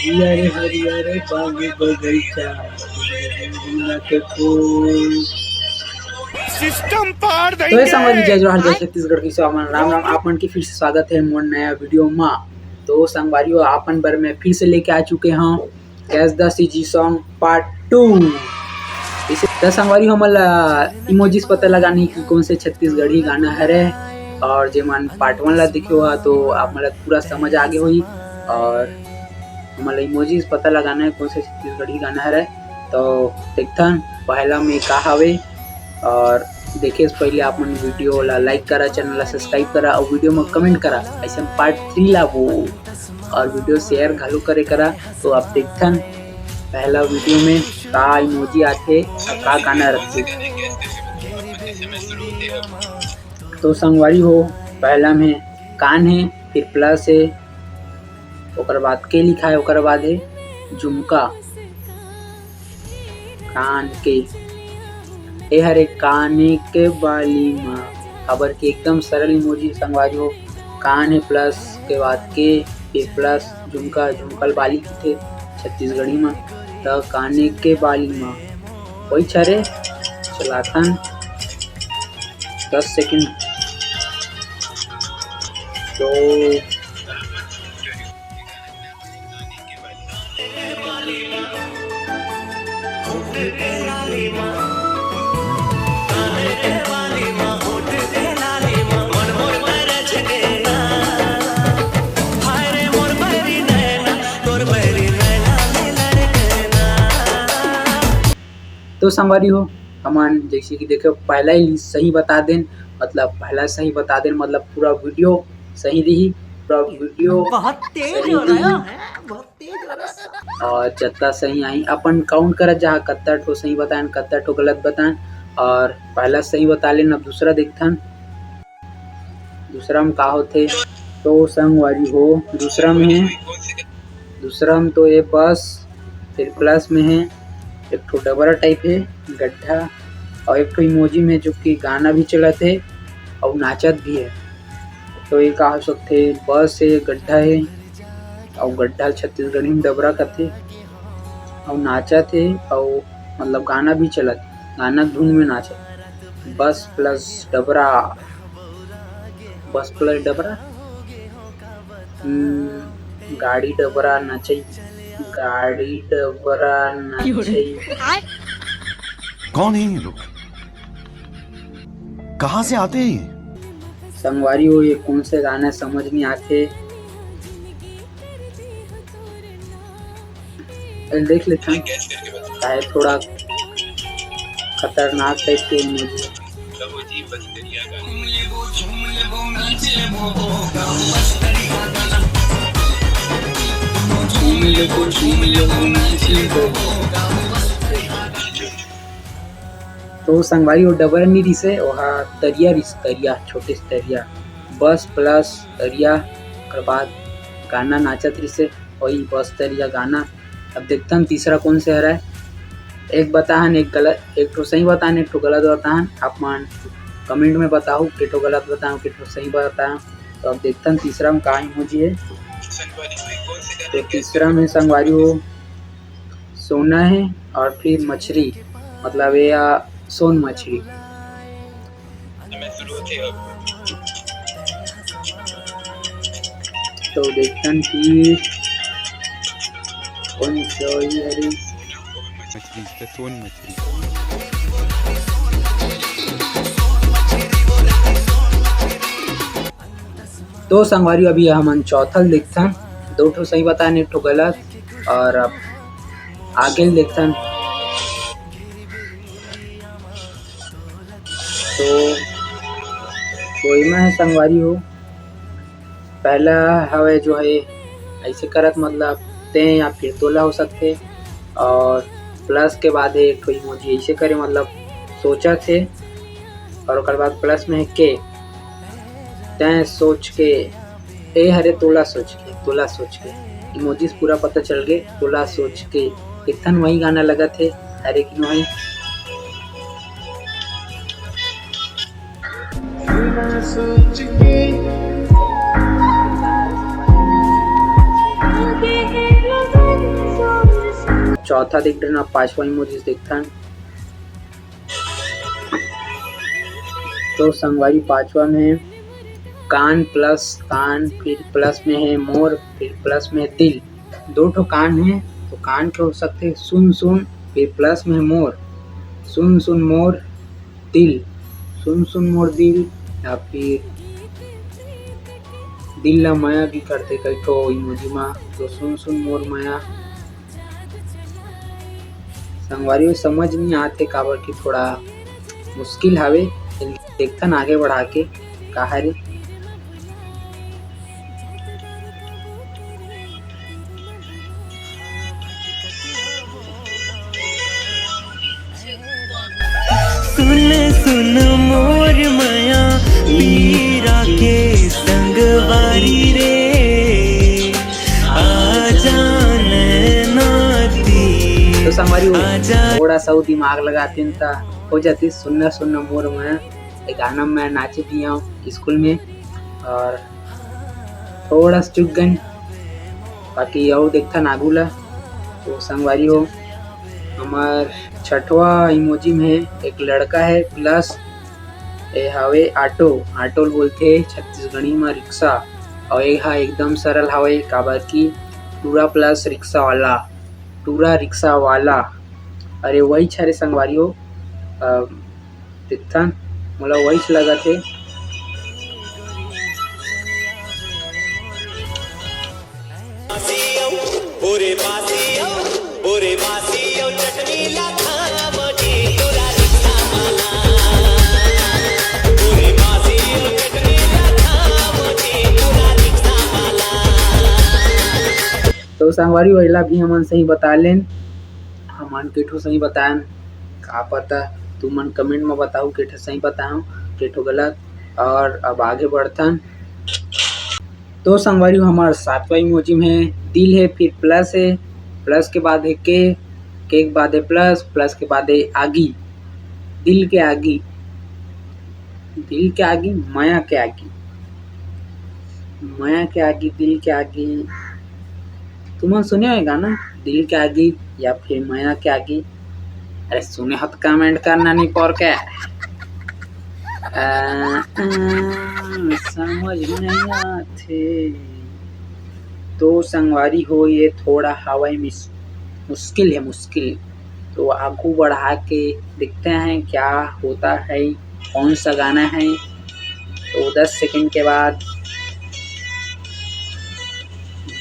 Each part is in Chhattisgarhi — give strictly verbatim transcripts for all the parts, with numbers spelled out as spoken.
हरियर हरियर बाग बगीचा, के फूल। सिस्टम पार तो ये संगवारी, जय जोहार, जय छत्तीसगढ़, कइसे हो आप मन? राम राम, आप मन के फिर से स्वागत है मोर नया वीडियो मा। तो संगवारी हो, आप मन बर मैं फिर से लेके आ चुके हूँ Catch the C G song part two। इसे तो संगवारी हो, हमन ला इमोजीज पता लगाना हे कि कौन से छत्तीसगढ़ी गाना हरे, और जे मन पार्ट वन ला देखे हो तो आप मन ला पूरा समझ आगे होही। और हमन ला इमोजीज पता लगाना हे कौन से छत्तीसगढ़ी गाना हरे। तो देखथन पहला में का हवे, और देखे से पहले आप मन वीडियो ला लाइक करा, चैनल ला सब्सक्राइब करा और वीडियो में कमेंट करा, ऐसे हम पार्ट थ्री लाबो। और वीडियो शेयर घलो करे करा। तो आप देखथन पहला वीडियो में का इमोजी आथे और का गाना रथे। तो संगवारी हो, पहला में कान हे, फिर प्लस हे, ओकर बाद के लिखा हे, ओकर बाद हे झुमका, कान के। ए हरे काने के बाली मा, काबर कि एकदम सरल इमोजी संगवारी हो। कान हे प्लस के बाद के, फिर प्लस झुमका, झुमका ल बाली कथे छत्तीसगढ़ी मा, त काने के बाली मा। वही छरे चलाथन दस सेकंड। तो तो संगवारी हो, हमन जैसे कि देखे, पहला ही सही बता देन, मतलब पहला सही बता देन, मतलब पूरा वीडियो सही रही, पूरा वीडियो बहुत तेज सही हो रहा रही। है, बहुत तेज हो रहा है। और जत्ता सही आई, अपन काउंट करत जाहा, कत्ता ठो सही बताएन, कत्ता ठो गलत बताएन, और पहला सही बता लेन। अब दूसरा देखथन, दूसरा में का होथे। तो संगवारी हो, दूसरा में हे, दूसरा में तो ये बस, फिर प्लस में हे, एक ठो डबरा टाइप हे, गड्ढा, और एक ठो इमोजी में जो कि गाना भी चलत हे और नाचत भी हे। तो ये का हो सकथे? बस हे, गड्ढा हे, और गड्ढा छत्तीसगढ़ी में डबरा कथे, और नाचत हे, और मतलब गाना भी चलत, गाना धुन में नाचत। बस प्लस डबरा, बस प्लस डबरा, हम्म, गाड़ी डबरा नाचई, गाड़ी डबरा नाचई। कौन है ये लोग? कहाँ से आते हैं ये? संगवारी हो, ये कौन से गाना समझ नहीं आते? अरे देख लेथन, शायद थोड़ा खतरनाक टाइप के इमोजी। तो संगवारी, वो डबरा नहीं रिसे, वहा तरिया रिस, तरिया, छोटे से तरिया, बस प्लस तरिया, ओकर बाद गाना नाचत रिसे, वही बस तरिया गाना। अब देखथन तीसरा कौन से हरय। एक बताहन, एक गलत, एक ठो सही बताहन, एक ठो गलत बताहन। आप मन कमेंट में बताहू, के ठो गलत बताहूँ, के ठो सही बताहूँ। तो अब देखथन तीसरा में का इमोजी हे। तो तीसरा में संगवारी हो, सोना हे और फिर मछरी, मतलब ये आ, सोन मछरी। तो देखथन कि कौन सही हरे। मछरी, तो सोन मछरी। तो संगवारी, अभी हमन चौथा ल देखथन, दो ठो सही बताएन, एक ठो गलत, और अब आगे ल देखथन। तो, तो एमा हे संगवारी हो, पहला हवे जो हे ऐसे करत, मतलब ते या फिर तोला हो सकथे, और प्लस के बाद एक ठो इमोजी ऐसे करे, मतलब सोचत हे, और ओकर बाद प्लस में हे के, तैं सोच के, ए हरे तोला सोच के, तोला सोच के, इमोजीज पूरा पता चल गे, तोला सोच के। इतन वही गाना लगत हे, हरे कि नो हे। चौथा देख डरना, पांचवा इमोजी देखथन। तो संगवारी, पांचवा में कान प्लस कान, फिर प्लस में है मोर, फिर प्लस में दिल। दो ठो कान है, तो कान के हो सकते सुन सुन, फिर प्लस में मोर, सुन सुन मोर दिल, सुन सुन मोर दिल, या फिर दिल ला मया भी करते कई ठो इमोजी मा, तो सुन सुन मोर मया। संगवारी हो, समझ नहीं आते काबर कि थोड़ा मुश्किल हवे, लेकिन देखथन आगे बढ़ा के का हरे। सुन सुन मोर मया पीरा के संगवारी रे, आ जान नाती। तो संगवारी हो, आजा। थोड़ा सा दिमाग लगाते त हो जाती सुन्ना सुन्ना मोर मया। ये गाना मैं नाचे भी हूँ स्कूल में, और थोड़ा सा चुक गन, बाकी अउ देखथन आगू ला। तो संगवारी हो, हमार छठवा इमोजी में एक लड़का है प्लस ए हावे ऑटो, ऑटो ल बोलथे छत्तीसगढ़ी में रिक्शा, और ये हा एकदम सरल हावे काबर कि टूरा प्लस रिक्शा वाला, टूरा रिक्शा वाला। अरे वही छरे संगवारी हो, अ, देखथन, मोला वही लगत हे। तो संगवारी, वहीला भी हमन सही बता लेन, हमन केठो सही बतायन, का पता तुमन comment में बताओ केठो सही बताओ, केठो गलत। और अब आगे बढ़थन। तो संगवारी हो, हमार सातवां इमोजी में है दिल है, फिर प्लस है, प्लस के बाद है के, के के बाद है प्लस, प्लस के बाद है आगी, दिल के आगी, दिल के आगी, मया के आगी, मया के आगी, दिल के आगी। तुमन सुने हो गाना दिल के आगी या फिर मया के आगी? अरे सुने हो तो comment करना नहीं पर के। आ, आ, समझ नहीं आथे। तो संगवारी हो, ये थोड़ा हवा में मुश्किल है, मुश्किल। तो आगू बढ़ा के देखते हैं क्या होता है, कौन सा गाना है। तो दस सेकंड के बाद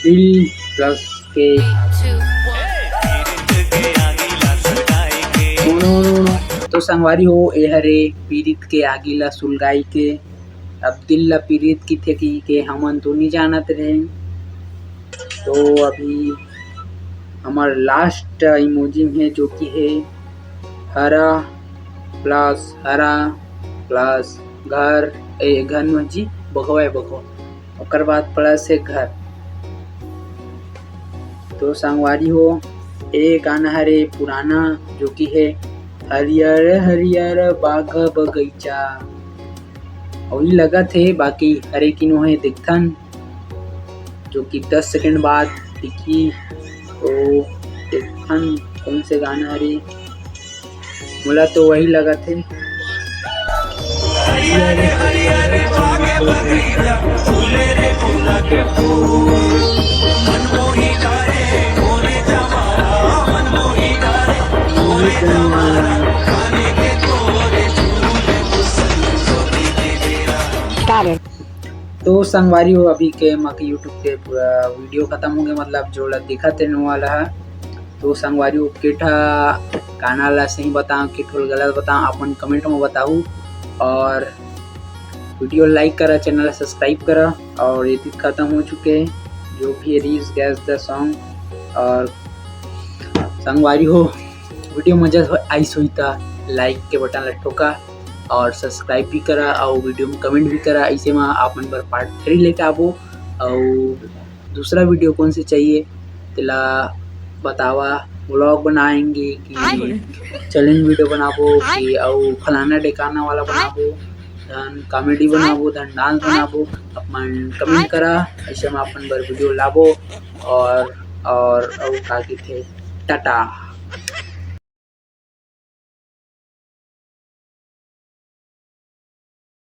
दिल प्लस के तो संगवारी हो, ए हरे पीरित के आगी ला सुलगाई के। अब दिल ला पीरित किथे की के हमन तो नहीं जानत रहे। तो अभी हमार last emoji है, जो कि है हरा plus हरा plus घर, ए, घर में जी बघवा है, बघवा, ओकर बाद plus है घर। तो संगवारी हो, ए गाना हरे पुराना, जो कि है हरियर हरियर बाग बगीचा। अउ ई लगत हे, बाकी हरे कि नो हे देखथन, जो कि दस सेकंड बाद दिखी। तो देखथन कौन से गाना हरे, मोला तो वही लगत हे। तो संगवारी हो, अभी के मा के YouTube के पूरा video खतम हो गया, मतलब जो ला दिखत हे नो वाला हा। तो संगवारी हो, केठा गाना ला सही बताओ, केठो गलत बताओ, अपन comment में बताओ। और video like करा, channel ला subscribe करा। और ये खत्म हो चुके हैं जो भी Reels Guess the Song। और संगवारी हो, video मजा आइस होई ता like के बटन ला ठोका और subscribe भी करा और video में comment भी करा। ऐसे में आप मन बर part three लेके आबो और दूसरा video कौन से चाहिए तेला बतावा, vlog बनाएंगे कि challenge video बनाबो कि अउ फलाना डेकाना वाला बनाबो, धन comedy बनाबो, धन dance बनाबो। अपन comment करा, ऐसे में अपन बर video लाबो। और और अउ का कहिथे, टाटा।